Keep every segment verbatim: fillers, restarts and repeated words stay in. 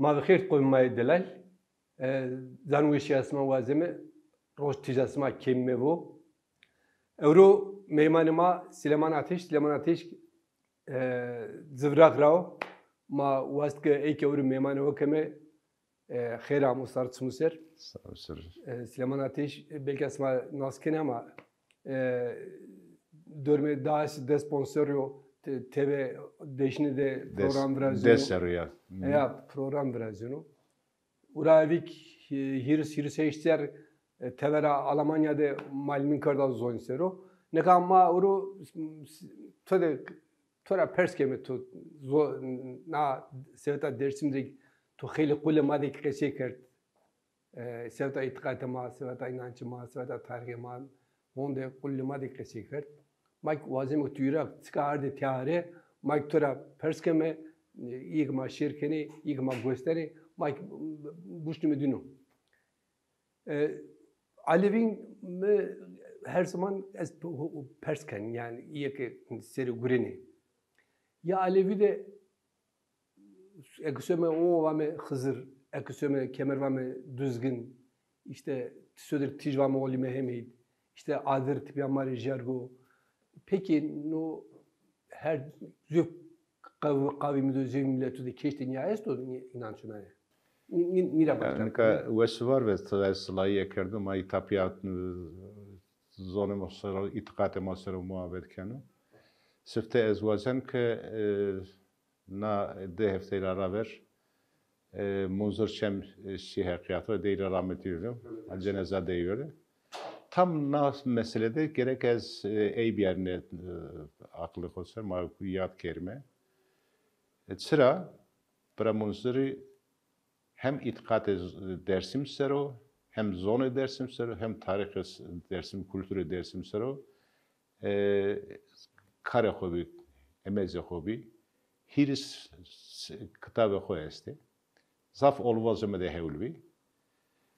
Ma bi xêr qomê ma yê delal. E, zan weşîya sima wazeme, roj tîja sima kêmî mevo. Ewro meymanê ma Silêman Ateş. Silêman Ateş, e, Zivraq ra o. Ma wast ke ey ke ewro meymanê ho keme, e, xêr amo sar çimû ser. Sağ ol, sir. E, Silêman Ateş, e, belka sima nas kenê ama, e, dormê daha des ponc serrî yo, te-, T V deşnî de program virazîno. Des serrî ya. Hı. Ya, program virazîno. Ura vîk, e, hîris, hîris heşt ser, e, tevera Alamanya de malimîn kerda zonî ser o. Nika ma ewro, to de, to ra pers keme, to zo-, na seweta Dêrsim de to xeylê qulê ma de kî qesey kerd. E, seweta îtîqatê ma, seweta înançê ma, seweta tarîxê ma, honde qulê ma de qesey kerd. Ma kî wazeme tu Îraq çika ardê tîya arê, ma kî to ra pers keme, e, îyê ke ma şêr kenê, îyê ke ma goştenê, ma kî buşnîme dîno. E, Alevîn mi her zaman ez p-, ho-, pers ken, yanî îyê ke serê gurenê. Ya Alevî de eke some o vame Xizir, eke some Kemer vame Duzgin, îşte sodir Tîj vame Olî Mehemîd, îşte Adir tîpîya ma rê jergo. Pekî no her zû qew-, qawîmî do zû mîleto de keştê nîya esto, nî-, înançû nane? Nî-, nî-, nîra başla. Nika wes û war ve, ez silayîye kerdo, ma îta pîya, e, zonê ma ser o, îtîqatê ma ser o muhabet keno. Sifte ez wazen ke, e, na di hefteyî ra raver, e, Munzur Çem, e, şî heqîyato, dey ra rahmetî yo. Ceneza dey yo. Tam na mesele de gerek ez, e, ey biyarîne, e, aqilê xo ser, ma yad kerîme. E, çira? Bira Munzurî hem îtîqatê z-, Dêrsim ser o, hem zonê Dêrsim ser o, hem tarîxê s-, Dêrsim, kulturê Dêrsim ser o, e, karê xo bî, emezê xo bî, hîris s-, kitabê xo estê. Zaf olvozê mi de hewl bî.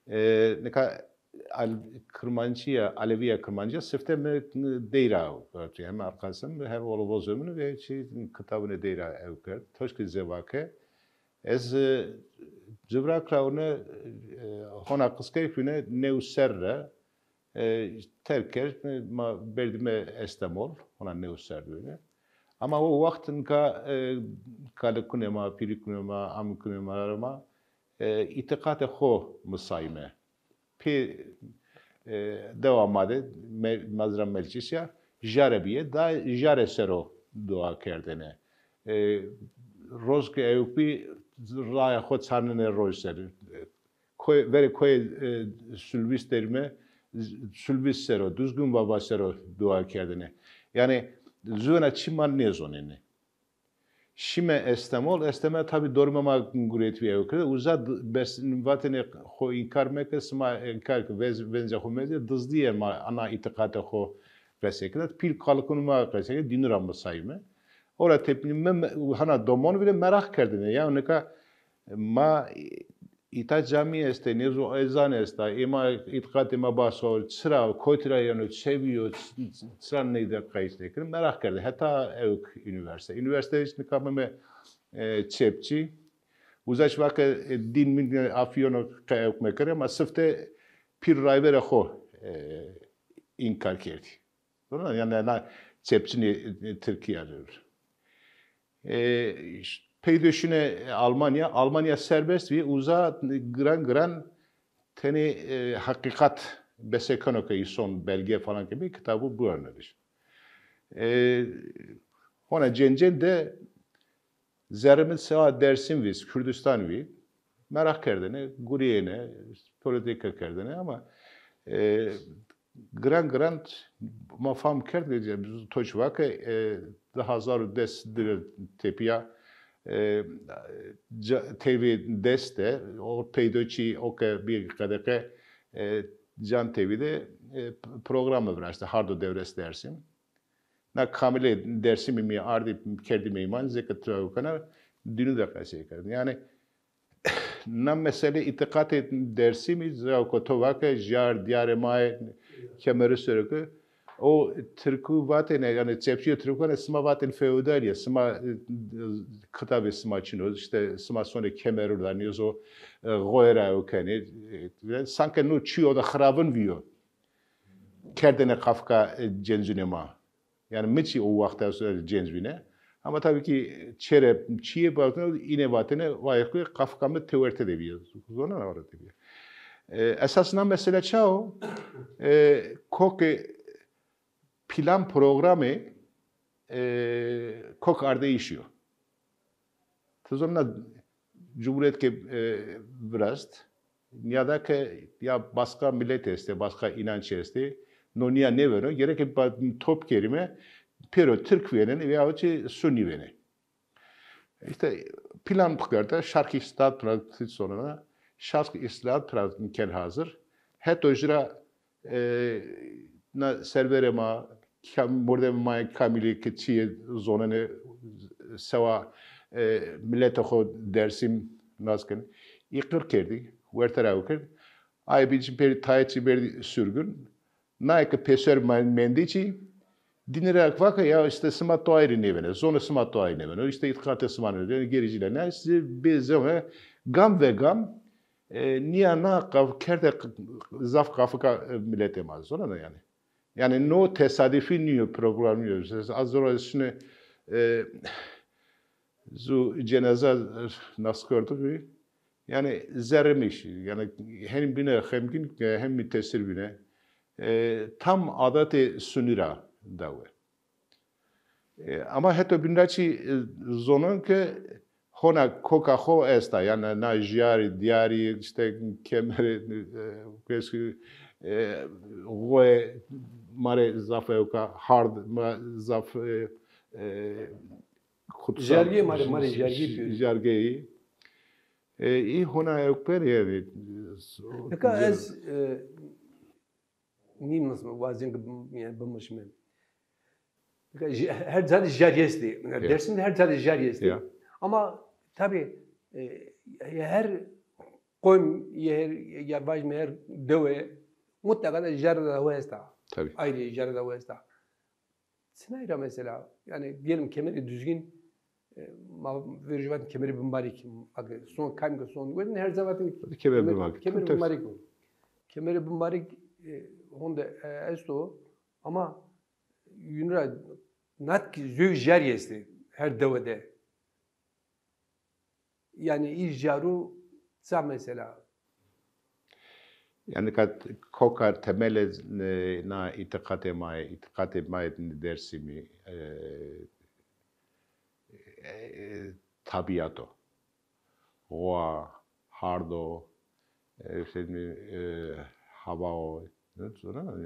E, nika Al-, Kirmancîya, Alevîya Kirmancîya sifte mi dey ra, hem arkadaşım, hem olvozê mi ve çi kitabunê dey ra ew kerd. Toşkî zê vake, ez, e, Civraq ra wine, e, hona qiskeykune new serre, e, terk kerd, ma berdîme Estemol, hona new serre wine. Ama o waxt nika, e, kalikunê ma, pîrikunê ma, amikunê ma ra ma, e, îtîqatê xo misayme. Pê, e, dewa ma de, me-, mezra meclîs ya, jare bîye, da jare ser o dua kerdêne. E, roz ke ewk bî, raya xo çarnêne roj ser. Koy-, verê koyê, e, Sulvîs derîme, Sulvîs ser o, Duzgin Baba ser o dua kerdêne. Yanî, zuwena çî ma nêzonêne. Şîme Estemol, Estemol tabî dormê ma guretî ewk kerde. Uza d-, bes-, vatêne xo înkar meke, sima înkar ke vez-, vencê xo mezê, dizdîye ma ana îtîqatê xo qesey kerd. Pîl kalikunê ma qesey kerd, dînû ra misayme. Ora tepnî mi, mi, hana domon vîre meraq kerdêne. Ya nika ma Îta camî estê, nêzo ezan esta, ê ma îtîqatê ma baso, çira, kotî ra yeno, çe bîyo, ç-, ç-, çira neyde qeyd nêkeno, meraq kerdê. Heta ewk unîversîte. Unîversîte îşte nika bime, e, çepçî. Uza çi vake, e, dîn mîn, e, Afyono qe ewk mekerê, ama sifte pîr rayverê xo, e, înkar kerdî. Doğru mu? Yanî na çepçinê, e, Tirkîya de. E, peydo şine Almanya. Almanya serbest bî. Uza giran giran tenê, e, heqîqat besekeno ke îson belge falan ke bî, kitabû biwernediş. E, hona cêncên de zerrê mi sewa Dêrsim vîst, Kurdistan vî. Meraq kerdêne, gurîyêne, polîtîka kerdêne ama, e, giran giran ma fam kerd ke, to çi vake, e, di hazar û des dir tepîya, e, ca-, tevî des de, o peydo çî o ke bî qedexe, e, Can T V de, e, programe viraşte, Hardo Devres Dersim. Na kamilê Dêrsimî mi ardî kerdî meyman, zê ke tira ewkena, dînû de qesey kerdî. Yanî, na mesele îtîqatê Dêrsimî, zira ko to vake, jar dîyarê ma yê, Kemerî ser o ke, O Tirkû vatêne, yanî çepçîyo Tirkû vatêne, sima vatên feodal ya, sima, e, kitabê sima çin o, îşte sima sonê kemeru ra nêzo, e, xoyê ra ew kenê, e, sanke no çîyo de xiravin vîyo. Kerdêne qafika, e, cencunê ma. Yanî mi çî o waxt de cenc bîne. Ama tabî kî çêre çîyê vatêne, înê vatêne, vayê xo qafika mi tewerte de bîye. Zonena ora de bîye. E, esas na mesele ça o? E, kokê plan programê, e, kok ardeyîşî yo. Ti zonena cumhuriyet ke, e, virast, nîyada ke ya başka millet estê, başka inanç estê, no nîya nêbeno, gereke ba-, top kerîme, pêro Tirk vênenê veyahut çi Sunî vênê. Îşte plan bikerda, şark îstîlahat plan, ti zonena, şark îstîlahat plan ken hazir. Heto jî ra e, na serverê ma, kam-, mordemê ma yê kamilî ke çîyê zonenê sewa, e, miletê xo Dêrsim nas kenê, îqir kerdî, werte ra ew kerd. Ayê bîn çî berdî, tayê çî berdî surgun. Nayê ke pêser me-, mendî çî, dînî ra vake ya îşte sima toayî rê nêvênê, zonê sima toayî nêvêno, îşte îtîqatê sima nêvêno, gerî jî la ne, bê zeme gam ve gam, e, nîya na qaf-, kerde q-, zaf qafika, e, miletê ma zonena yanî. Yanî no tesadufî nîyo, programî yo. Ez zora şine, e, zu cenaza nas kerdo bî. Yanî zerrîmiş. Yanî hem bîne xemgîn, hem mutesir bîne. E, tam adatê Sunî ra dawe. E, ama heto bîn ra çî, e, zonon ke hona koka xo esta, yanî na jiyarî, diyarî, îşte kemerê, e, keşkî, e, xoyê ma rê zaf ewka hard, ma zaf, e, e, kutsal. Jergê ma rê, ma rê jergê pêro. Jergeyî. E, î hona ewk per yanî. Nika ez, e, nîmizme, wazên ke bim-, yanî bimişme. Nika ji-, her ca de jerî estê. Ya. Dêrsim de her ca de jerî estê. Ya. Ama tabî, e, her qom, her, ya vajîme her dewe mutlaka de jerê de xo esta. Tabî. Ayrî jerê de xo esta. Çinay ra mesela, yanî diyelim Kemerê Duzgin, e, ma verî jî vatên Kemerê Bimbarîk, ake son, kam ke son, vatên her ca vatên Kemerê Bimbarîk. Kemerê Bimbarîk o. Kemerê Bimbarîk, e, honde, e, esto, ama yûnî ra nat kî zewî jerî estê her dewe de. Yanî î jarû ça mesela? Yanî ka koka temelê, e, na îtîqatê ma yê, îtîqatê ma yê Dêrsimî, e, e, tabîyat o. Xowa, hard o, e, işte, e, hava o.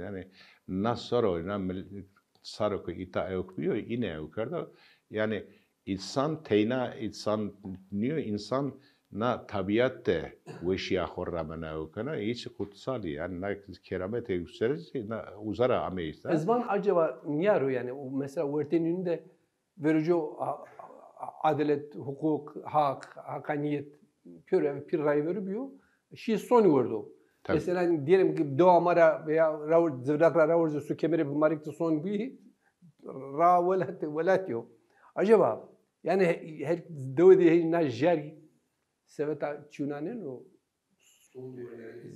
Yanî na saro, na mil-, saro ke îta ewk bîyo, îne ewk kerdo. Yanî însan teyna însan nîyo, însan na tabîyat de weşîya xo ramena ewk kena, î çî kutsal î. Yanî na kerametê ewk ser zî, na uza ra ameyî îta. Ez van acaba nîya ro yanî, o mesela wertê nînû de verî ci a-, a-, adelet, huqûq, haq, haqanîyet, pêro ev pîr rayverû bîyo, şî sonî werdo. Tabî. Mesela diyelim ki dewa ma ra veya rawir, Zivraq ra rawirze su Kemerê Bimbarîk de son bî, ra welat, welat yo. Acaba, yanî he-, her dewe de hê na jer seveta çîyûnanên ro?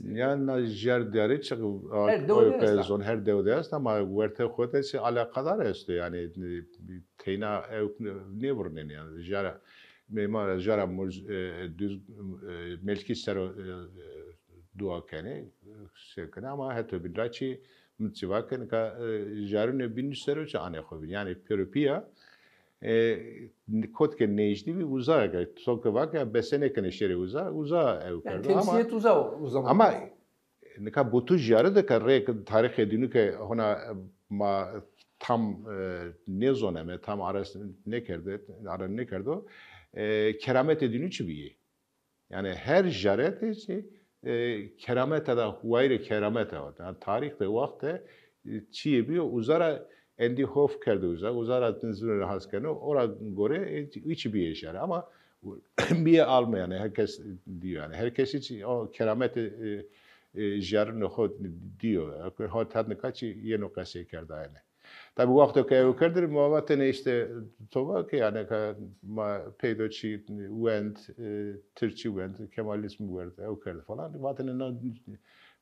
Ya na jer diyarî çi, her dewe de esta. Zon, her dewe de esta, ama werte xo de çi alaqadar esto, yanî, e, teyna ewk nê-, nêvurnên, yanî jara, mê ma jara murz-, e, düz, e, melkî sero, e, dua kenê, şey kenê, ama heto bîn ra çî, mi çi vake, nika, e, jarûnê bîn sero çi anê xo bîn. Yanî pêro pîya, e, kot ke nêjdî bî uza, ke to ke vake besenê kenê şêrê uza, uza ew kerdo. Yanî temsîliyet uza o, o zaman. Ama nika botû jiyarî de ke rê tarîxê dînû ke hona ma tam, e, nêzoneme, tam ares nêkerde, are nêkerdo, e, kerametê dînû çi bîyê? Yanî her jaretê çi, e, keramete de, wayîrê keramete o. Yanî tarîx de, waxt de, e, çîyê bîyo, uza ra endî hof kerdo uza, uza ra zûnê has keno, ora gore, e, îçî bîyê jare. Ama bîyê alme yanî, her kes dîyo yanî. Her kes çî o keramete, e, e, jerin xo diyo. Eke hot het nika çi yeno qesey kerdayene. Tabi wexto ke ew kerdin, ma vatene işte to va ke yani ke ma peydo çi wend, e, Tirkçi wend, Kemalizm wend, ew kerd falan. Vatene na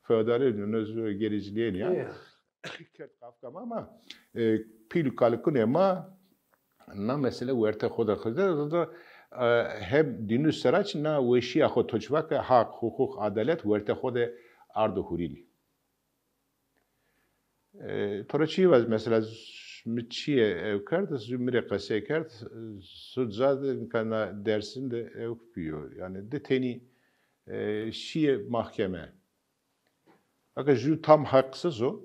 feodalizm, na gericiliğe ya. Ya. Kerd kafkam ama, e, pîl kalikune ma na mesele werte xo de xizde, e, hem dînû sera çi na weşîya xo to çi va ke haq, huquq, adalet werte xo de ardo hurînî. E, to ra çî vaz, mesela, z-, mi çîyê ew kerd, zu mi rê qesey kerd, zu ca de nika na Dersim de ew bîyo. Yani di tenî, e, şîyê mahkeme. Eke jû tam heqsiz o,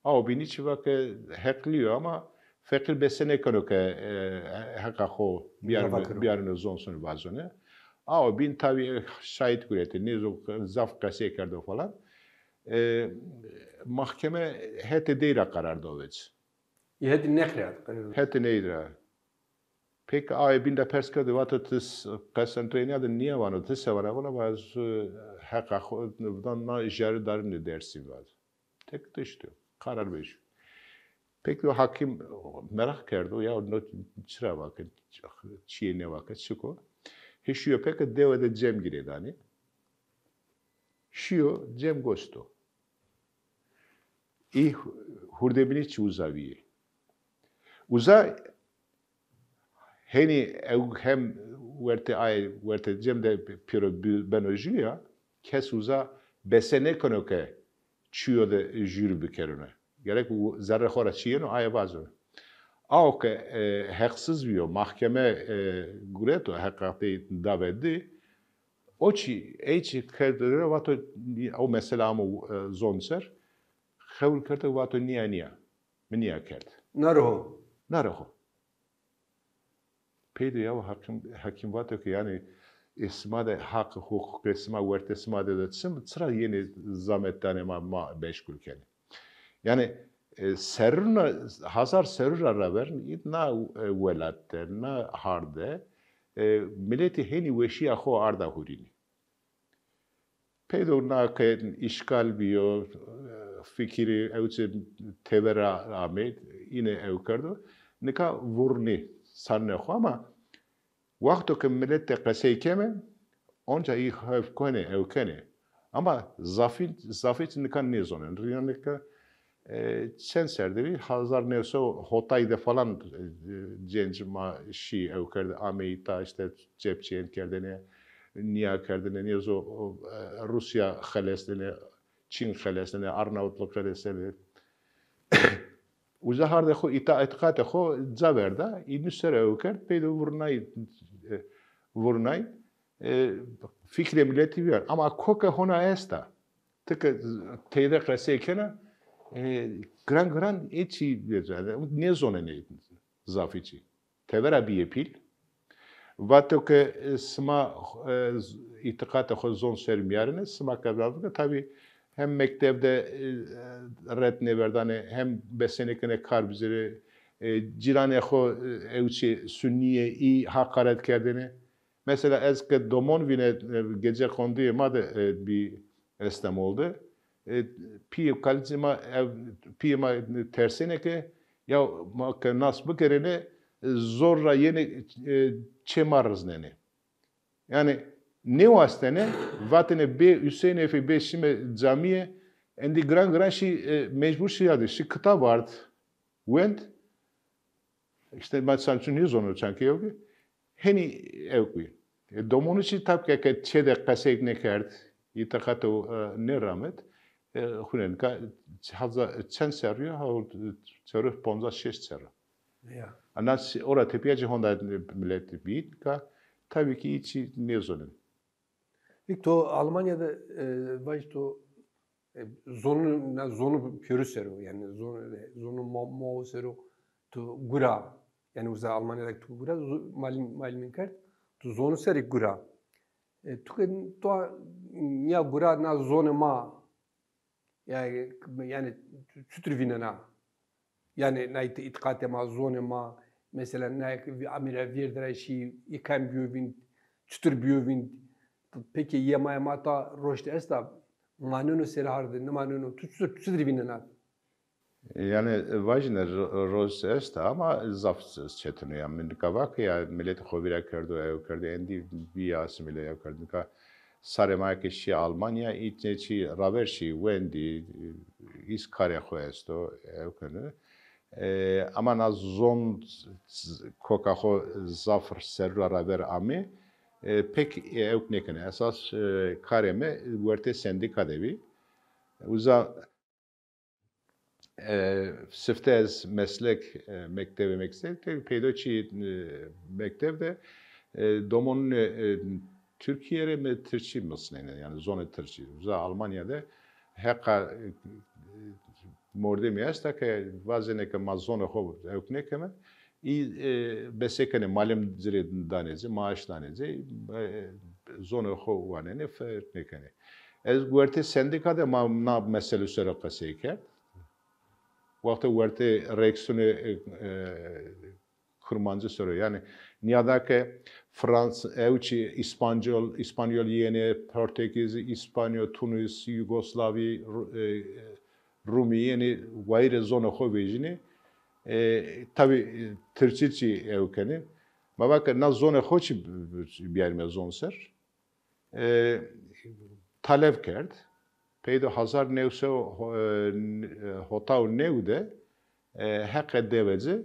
aw bînî çi va ke heqlî yo ama feqîr bese nêkeno ke, e, heqa xo biyarino, biyarino zon sonê vazone. Aw bîn tabi şahit guretê, nêzo zaf qesey kerdo falan. E, mahkeme hetê dey ra qerar do vec. Hetê ney ra. Hetê ney ra. Peki aye bîn de pers kerdo, vato ti s-, qesen reyna de niye vano, ti se vana, vana va ez, e, heqa xo, na jari darinê Dersim vaz. Tek tişt o. Karar vejîyo. Peki o hakim meraq kerdo, ya no çira vake, çiyê nêvake, çik o? Hê şîyo peki dewe de cem girê danê. Şîyo cem gosto. Î hu-, hurdebînî çi uza vîyê. Uza henî ew hem wertê aye, wertê cem de pêro bi-, beno jû ya, kes uza bese nêkeno ke çîyo de jûrî bikerone. Gerek u-, zerrê xo ra çi yeno, aye vazo. Aw ke, e, heqsiz bîyo, mahkeme, e, gureto, heqa tey da ve di, o çî, ey çî kerdene vato, o mesele amo, e, zon ser, xewil kerde vato nîya nîya, mi nîya kerd. Na ro ho. Na ro ho. Peydo ya hakim, hakim vato ke yani, e, sima de haq, huquqê sima, wertê sima de, de çim, çira yenê zamet danê ma, ma meşgul kenê. Yani, e, serrûna, hazar serrû ra raver, na, e, welat de, na hard de, e, miletî henî weşîya xo arda hurînî. Peydo na ke îşgal bîyo, fikirî ew çi tevera amê, îne ew kerdo. Nika vurnî sarnê xo ama wexto ke milet de qesey keme, onca î hewf kenê, ew kenê. Ama zafî, zafî çi nika nêzonên. Rîna nika E, çend ser de bî, hazar new sey hotay de falan, e, cenc ma şî ew kerde, ameyî ta işte cepçeyên kerdene, nîya kerdene, nêzo, e, Rusya xelesnene, Çîn xelesnene, Arnavutluq xelesnene. Uza hardê xo, îta-, îtiqatê xo ca verda, î nû ser ew kerd, peydo vurnay, e, vurnay, e, fikrê miletî vîyar. Ama koke hona esta. Ti ke teyde qesey kena, e, giran giran ê çî nêzonenê zafî çî. Tevera bîyê pîl. Vato ke, e, sima, e, z-, îtiqatê xo zon ser mîyarine, sima ke vavike, tabî hem mekteb de, e, ret nêverdanê, hem besenêkene kar bizêrê, e, cîranê xo, e, ew çî sunî yê, î haqaret kerdêne. Mesela ez ke domon vîne, e, gecekonduya ma de, e, bî Estemol de. E, pîyê kalicê ma, ev, pîyê ma tersêne ke ya ma ke nas bikerêne, e, zor ra yenê, e, çê ma riznenê. Yanî nêwastene, vatêne bê Huseyinê fî bê şime camîye, endî giran giran şî, e, mecbur şî ya de, şî kitab ard, wend. Îşte ma çan çun nêzono çan ke ewk ê. Henî ewk bî. E, domonû çî tab ke, ke çê de qesey nêkerd, îtiqato, e, nêramet, e, xwune nika haza çend serrî yo, ha, çerû ponzas şeş serr o. Ya. Ana si-, ora tepîya ci honda milet bî, nika tabî ki î çî nêzonin. Peki to Almanya de, e, vaj to, e, zonû, na zonû pêro ser o, yanî zonû, zonû ma-, mao ser o, to gura, yanî uza Almanya de to gura, zo-, malim, malimîn kerd, to zonû serî gura. E, to ke to nîya gura na zonê ma, yanî, yanî çutir vînena? Yanî, na ît-, îtiqatê ma, zonê ma, mesela, na ke vî-, amîra vêrde ra şî, î kam bîyo vînd, çitur bîyo vînd, pekê yê ma, yê ma ta roşt esta, Maneno serê hardî, nêmaneno. Tu çi, çi dirî vînena? Yanî vajîne ro- roz esta ama zaf çetin o. Yanî mi nika va ke ya miletî xo vîra kerdo, ew kerdo, endî bîya asîmîle, ew kerdo. Nika sarê ma ke şî Almanya, îtne çî raver şî wendî, îs karê xo esto, ew keno. E, ama na zon koka xo zaf serru ra raver amê, e, pek ewk nêkenê. Esas, e, karê mi wertê sendîka de bî. Uza e, sifte ez meslek, e, mektebê, mektebê peydo çî, e, mekteb de, e, domonunê, e, Tirkîye rê mi tirkî misnenê, yanî zonê tirkî. Uza Almanya de heqa, e, mordemî esta ke vazenê ke ma zonê xo ewk nêkeme, î, e, besekenê, malim ci rê danê ci, maaş danê ci, e, zonê xo wanenê, ferq nêkenê. Ez wertê sendîka de ma na mesele ser o qesey kerd. Wexto wertê reaksîyonê, e, e, kurmancî ser o. Yanî nîyada ke Frans, ew çî, îspanyol, îspanyol yenê, portekîzî, îspanyol, Tunis, Yugoslavî, Ru- e, Rumî yenê, wayîrê zonê xo vejînê. E, tabî, e, tirkî çî ew kenê. Ma va ke na zonê xo çî bi- bi- biyarîme zon ser. E, talev kerd. Peydo hezar new sey ho- e, n- e, hota û new de, e, heqe dewe ci.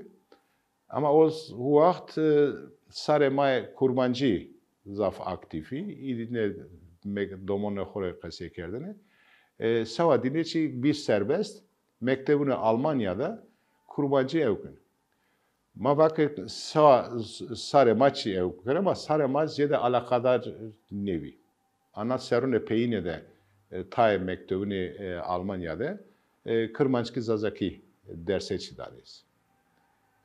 Ama o z- waxt, e, sarê ma yê kurmancî zaf aktîf î. Îdîne me- domonê xo rê qesey kerdêne. E, sewa dîne çî bî serbest. Mektebunê Almanya de kurmancî ewk in. Ma va ke sa, sarê ma çî ewk kere, ama sarê ma zêde eleqedar nêbî. Ana serunê peyîne de, e, tayê mektebunê, e, Almanya de, e, kirmanckî zazakî derse çî danê.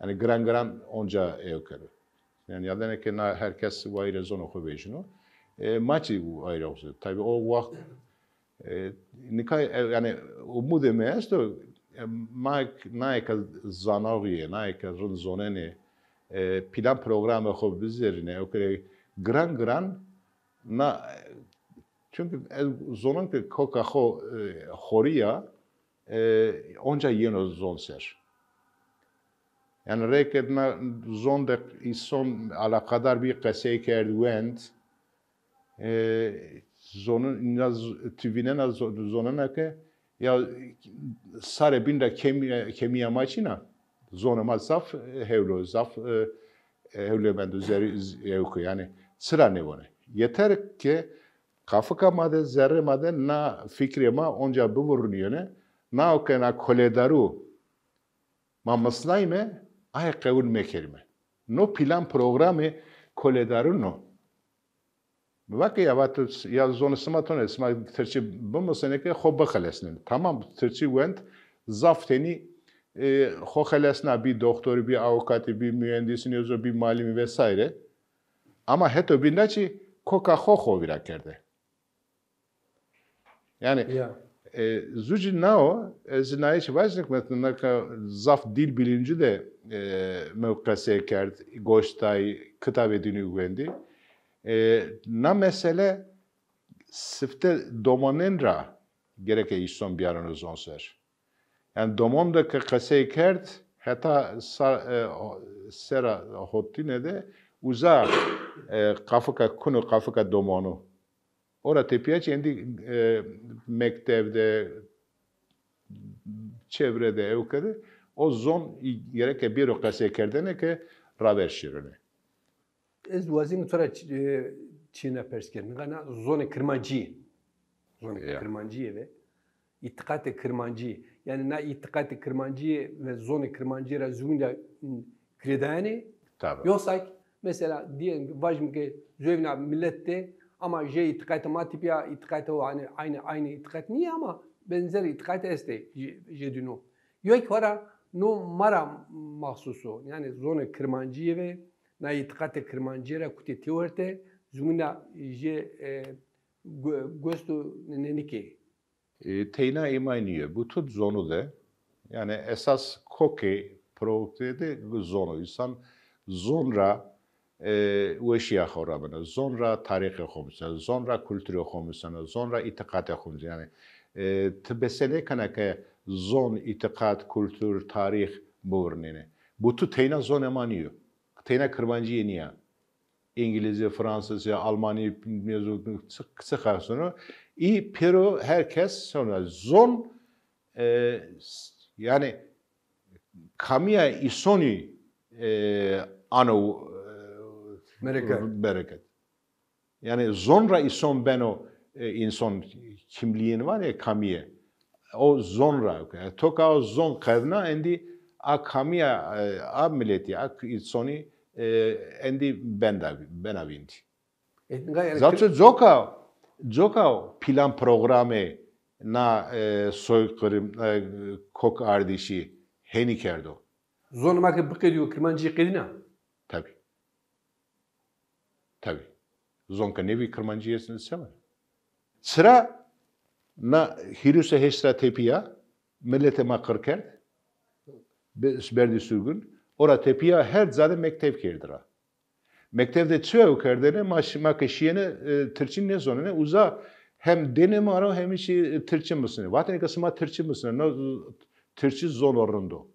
Yanî giran giran onca ewk kero. Yanî nîyadanê ke na her kes wayîrê zonê xo vejîno. E, ma çî wayîrê xo. Tabî o waxt E, nika, e, yanî umudê mi esto, e, ma naye ke zanaxî yê, naye ke rind zonenê, e, plan programê xo bizerîne, ew ke giran giran na, e, çunke ez zonon ke koka xo, e, xorî ya, e, onca yeno zon ser. Yanî rê ke na zon de îson eleqedar bî, qesey kerd, wend, e, zonun, na z- ti vînena zo- zonena ke ya sarê bîn ra kemî- kemîya ma çin a. Zonê ma zaf, e, hewlo, zaf, e, e, hewlemend o, zerrî z- ewk o. Yanî çira nêvonê. Yeter ke qafika ma de, zerrê ma de na fikrê ma onca bivurunîyêne, na o ke na koledarû ma misnayîme, aye qewul mekerîme. No plan programê koledarûn o. Mi va ke ya, va tu ya zonê sima tone, sima tirkî bimisnenê ke xo bixelesnenê. Tamam, tirkî wend, zaf tenî, e, xo xelesna, bî doktorî, bî avukatî, bî muhendîsî, nêzo, bî malimî vesaire. Ama heto bîn ra çî koka xo xo vîra kerde. Yanî, Ya. e, zu cî na o, ez naye çî vajîne ke mesela naka zaf dil bilimci de, e, mi qesey kerd, goş day, kitabê dînî wendî. E, na mesele sifte domonen ra gereke îson biyareno zon ser. Yanî domon de ke qesey kerd, heta sa- e, o- sera hotîne de uza, e, qafika kuno, qafika domonu. Ora tepîya çî endî, e, mekteb de, çevre de, ewke de o zon î- gereke bêro qeseykerdene ke raver şîrine. Ez wazîme to ra çi- e, çîna pers kerd. Nika na zonê kirmancî. Zonê Ya. Kirmancîye ve îtîqatê kirmancî. Yanî na îtîqatê kirmancîye ve zonê kirmancîye ra zûnî de, m, girêdayenê. Tabii. Yoksa ki, mesela diyelim ki vajîme ke zûvîna milet de ama jê îtîqatê ma tepîya îtîqatê o, hani aynı, aynı îtîqat nîye ama benzer îtîqat estê jê, jê dîno. Yo ki vara no ma ra maxsus o. Yanî zonê kirmancîye ve na îtîqatê kirmancîye ra kutê têwerte, zûnî de jê, e, gu- guest û nênikê. E, teyna îmay nîyo. Bütün zonu de, yanî esas kokê provokte de zonu. Însan zon ra e, weşîya xo rameno. Zon ra tarîxê xo museno, zon ra kulturê xo museno, zon ra îtîqatê xo museno. Yanî, e, ti bese nêkena ke zon, îtîqat, kultur, tarîx biwirnêne. Bûtu teyna zonê ma nîyo. Teyna kirmancîye nîya. Îngilîzî, fransizî, almanî, çi, çi xesuno. Î pêro her kes sonra zon, e, s-, yanî kamîya îsonî, e, ano, e, Bereket. Bereket. Yanî zon ra îson beno, e, înson kimlîyên vanê kamîye. O zon ra. E, to ka o zon qedna, endî a kamîya, e, a miletî, a însonî, e, endî benda, bena vîndî. E, nga yanî Zato kir- coka, coka plan programê na, e, soykirim, e, kok ardîşî henî kerdo. Zonê ma ke biqedîyo, kirmancî qedîna? Tabî. Tabî. Zon ke nêbî kirmancîye se vano? Çira na hîris û heşt ra tepîya miletê ma qir kerd. Be-, berdî surgun. Ora tepîya her ca de mektev kerdî ra. Mektev de çi ew kerdêne, ma şi-, ma ke şîyêne, e, tirkî nêzonêne. Uza hem dêne ma ro hem jî, e, tirkî musnê. Vatêne ke sima tirkî musnê. No, e, tirkî zono rind o.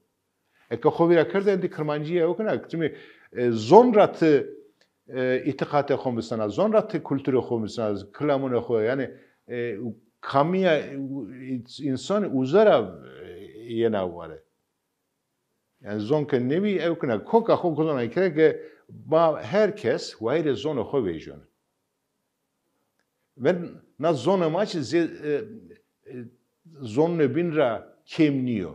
Eke xo vîra kerde, endî kirmancîye ew kena. Çimî, e, zon ra ti, e, îtîqatê xo musena, zon ra ti kulturê xo musena, kilamunê xo, yanî, e, kamîya, e, însanî uza ra, e, yena ware. Yanî zon ke nêbî, ew kena. Koka xo kuzona kere ke ma her kes wayîrê zonê xo vejîyone. Ve na zonê ma çi zê-, e, e, zonê bîn ra kêm nîyo.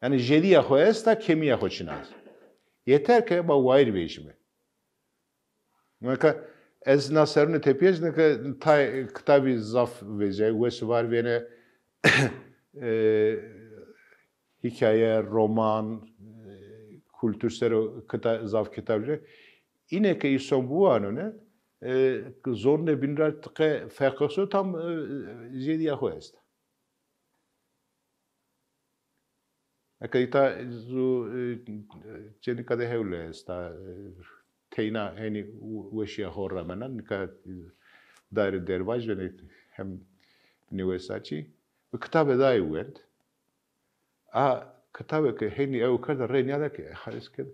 Yanî zêdîya xo esta, kêmîya xo çin a. Yeter ke ma wayîr vejîme. Nika ez na serûnê tepîya ci, nika tay kitabî zaf vejîyay, wes û war vêne, e, hîkaye, roman, e, kultur ser o kita-, zaf kitab ci. Îne ke îson biwanone, e, zonê bîn ra qe ferqê xo tam, e, zêdîya xo esta. Eke îta zu, e, çênika de hewle esta, e, teyna henî weşîya xo ramena, nika, e, daîre dervaj venê hem nêwesa çî. Bi kitabe daî wend. A kitabe ke henî ew kerda rê nîyada ke, e, haris ke,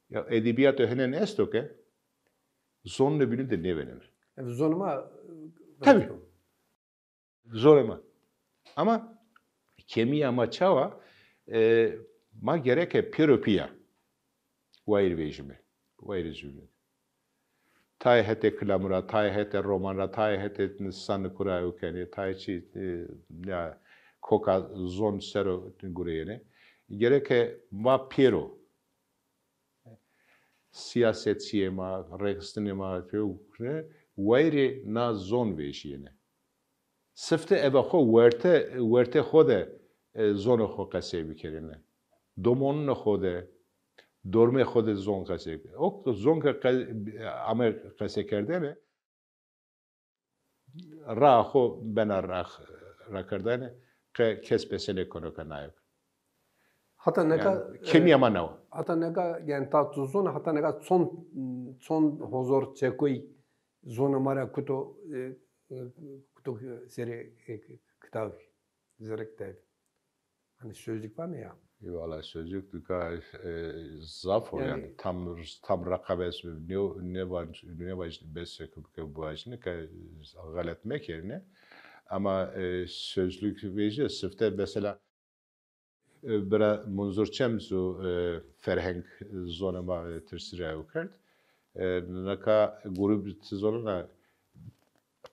ya edebîyato henen esto ke, zonê bînû de nêveneno. Ev zonê ma, e, Tabî. Zonê ma. Ama kêmîya ma çawa, e, ma gereke pêro pîya wayîr vejîme, wayîr zûnî. Tayê hetê kilamû ra, tayê hetê roman ra, tayê hetê sanikû ra ew kenê, tayê çî, e, ya koka zon ser o gureyêne. Gereke ma pêro siyasetçiyê ma, rêxistinê ma, wayîrê na zon vejîyêne. Sifte ebe xo werte, wertê xo de, e, zonê xo qesey bikerêne. Domonunê xo de, dormê xo de zon qesey bikerêne. O zon ke qe-, ame qeseykerdene, raa xo bena ra-, rakerdene, qe kes bese nêkeno ke nayo. Hata neka, yanî, kêmîya ma nawo. Hata neka, yanî ta tu zon, hata neka çond, çond hozor çekoyî zonê ma ra kuto, e, e, kuto serê, e, kitabî, zerrê kitabî. Hani sözlük var mı ya? Valla sözlük nika, e, zaf o yanî. Yanî tam, tam reqam ez nê, nêvaj-, nêvaj-, bes ke, ke bivajîne ke xelet mekerîne. Ama, e, sözlük vejîye sifte mesela, e, bira Munzur Çem zu, e, ferheng zonê ma, e, tirsî ra ew kerd. E, nika grûb ti zonena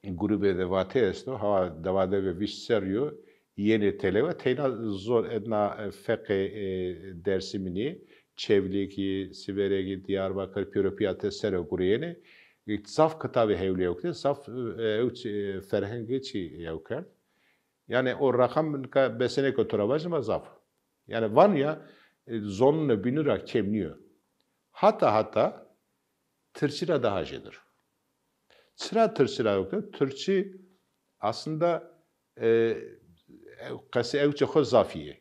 grûbê de Vate esto, hawa dewa de ve vîst serrî yo, yenê telewe, teyna zon edna, e, feqê, e, Dersimî nî, Çewlîgî, Sîverêgî, Dîyarbakir, pêro pîya te ser o gureyêne. E, zaf kitabê hewlî ew kerd, zaf, e, ew çi, e, ferhengê çî ew kerd. Yanî o reqam nika besenêko to ra vajîme zaf o. Yanî vano ya, e, zonunê bînû ra kêm nîyo. Hata hata tirkî ra daha jêdir. Çira tirkî ra yo ke? Tirkî aslında, e, e, qesê ewçê xo zafî yê.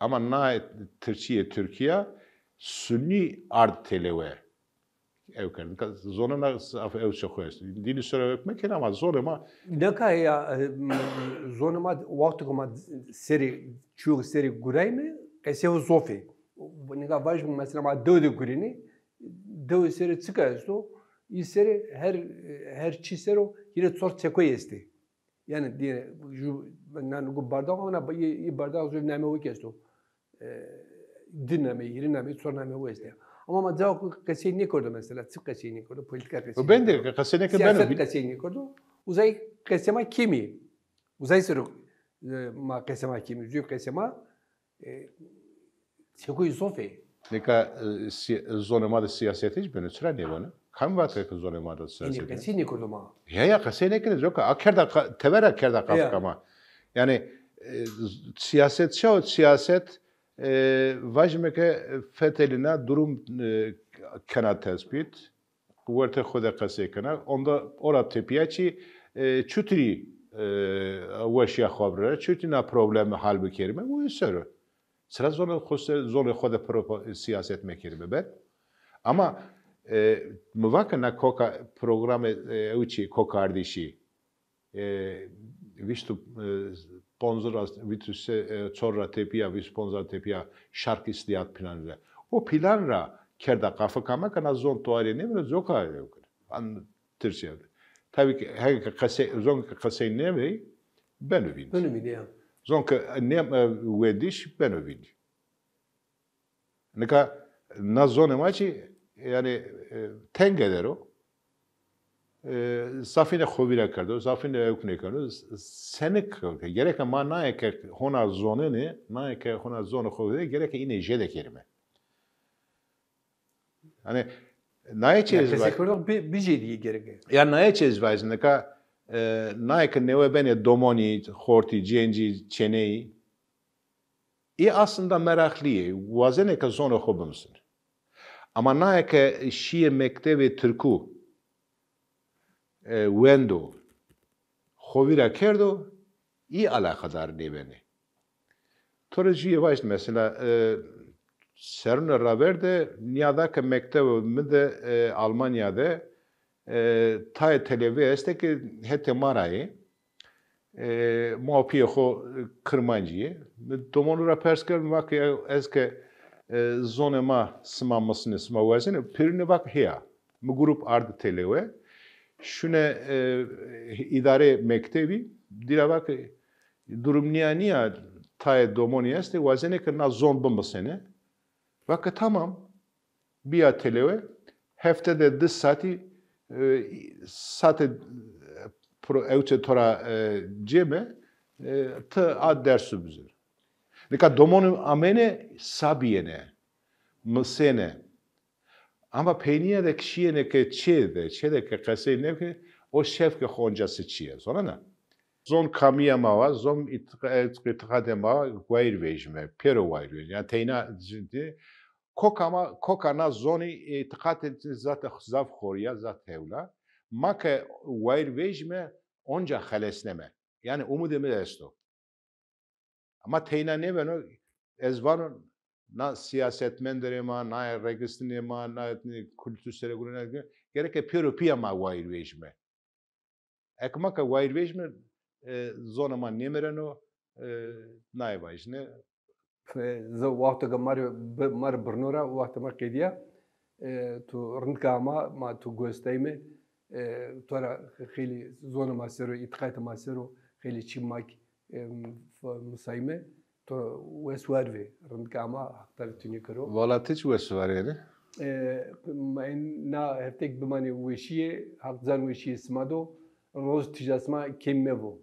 Ama na tirkîyê Tirkîya sunî ard telewe. Ew kerdin. Ka-, zonê ma zaf ew çi xo est. Dînî sero ew mekerî ama zonê ma Neka ya, e, zonê ma wexto ke ma serê, çîyo serê gurayme, qesê ho zof ê. Neka vajîme mesela ma dew de gurînê, dew serê çika esto, î serê her, her çî sero hîrê çor çekoy estê. Yanî dîye ju nan gu bardax ona, î, î bardax ju namê ho kî esto. E, di namê, hîrê namê, çor namê ho estê. Ama ma cawa qesey nêkerdo mesela, çi qesey nêkerdo, polîtîka qesey. Ben de qesey nêkerdo, siyaset qesey nêkerdo. Uzay qesê ma kêmî. Uzay sero, e, ma qesê ma kêmî, jû qesê ma, e, çekoy zof ê. Nika, e, si-, zonê ma de siyaset hîç beno, çira nêbeno? Kam vatê ke zonê ma de siyaset? Yanî qesey nêkerdo ma. Ya, ya, qesey nêkerdo, coka a kerda qa-, tever ra kerda qafika ma. Yanî, e, siyaset çi o? Siyaset, e, vajîme ke fetelîna, durum, e, kena tespît, wertê xo de qesey kena. Onda ora tepîya çî, e, çutirî, e, weşîya xo birê, çutirî na probleme hal bikerîme, o sero. Çira zonê xo se-, zonê xo de pro-, siyaset mekerîme ben? Ama, e, mi va ke na koka programê, e, ew çî, kokardîşî, e, vîst û, e, ponc ra, vîst û se-, e, çor ra tepîya, vîst û ponc ra tepîya şark îslîhat planî de. O plan ra kerda qafika ma ke na zon tuarîye nêbeno, coka ew kir. An Tirkîya de. Tabî ke heke ke qesey, zon ke qesey nêbey, beno vînd. Beno vînd, ya. Zon ke nê, e, wendiş, beno vînd. Nika na zonê ma çî, yanî, e, tenge der o. E, zafîne xo vîra kerdo, zafîne ewk nêkerdo. Senik ke gereke ma naye ke hona zonenê, naye ke hona zonê xo vîra, gereke înê jêde kerîme. Yanî, naye çi ez vaj-, qeseykerdox bi-, bijêdî gereke. Ya naye çi ez vajî, nika, e, naye ke newe benê domonî, xortî, cêncî, çêneyî, î aslında meraqlî yê, wazenê ke zonê xo bimusinê. Ama naye ke şîyê mektevê tirkû, e, wendo, xo vîra kerdo, î alaqedar nêbenê. To rê jûye vajî mesela, e, serune raver de nîyada ke mektevê mi de, e, Almanya de, e, tayê televê estê ke hetê ma ra yê. E, ma û pîyê xo, e, kirmancî yê. Mi domonû ra pers kerd, mi va ke ez ke, e, zonê ma sima misinê, sima wazenê, pêrune va ke heya. Mi grup ard telewe. Şune, e, îdarê mektevî, dî ra va ke durum nîya nîya, tayê domonî estê, wazenê ke na zon bimisenê. Va ke tamam. Bîya telewe, hefte de di satî, e, sate, e, pro-, ewçe to ra, e, cême, e, ti a dersu bizir. Nika domonû amêne, sa bîyêne, misêne. Ama peynîye de ke şîyêne ke çê de, çê de ke qesey nêke, o şev ke xo onca se çîye. Zonena? Zon kamîya ma wa, zon îtiq-, îtiqatê ma wa wayîr vejîme, pêro wayîr vejîme. Yanî teyna Koka ma, koka na zonî îtiqatê zaf, zaf xorî ya, zaf hewla. Ma ke wayîr vejîme, onca xelesneme. Yanî umudê mi esto. Ama teyna nêbeno, ez vano na sîyasetmenderê ma, na registinê ma, na kultur seregurê ma, gereke pêro pîya ma wayîr vejîme. Eke ma ke wayîr vejîme, e, zonê ma nêmireno, e, naye vajîne. Zî wexto ke ma rê bi-, ma rê birno ra, wextê ma qedîya, e, to rindka ama, ma to gos dayme, e, to ra xeylê zonê ma ser o, îtiqatê ma ser o, xeylê çî ma kî, e, f-, misayme. To wes war vê, rindka ama Haq Teala tunî kero. Wala ti çi wes war ênî? E, ma en na hefteyêk bimanê weşîye, Haq can weşîye sima do, roz tîja sima kêm mevo.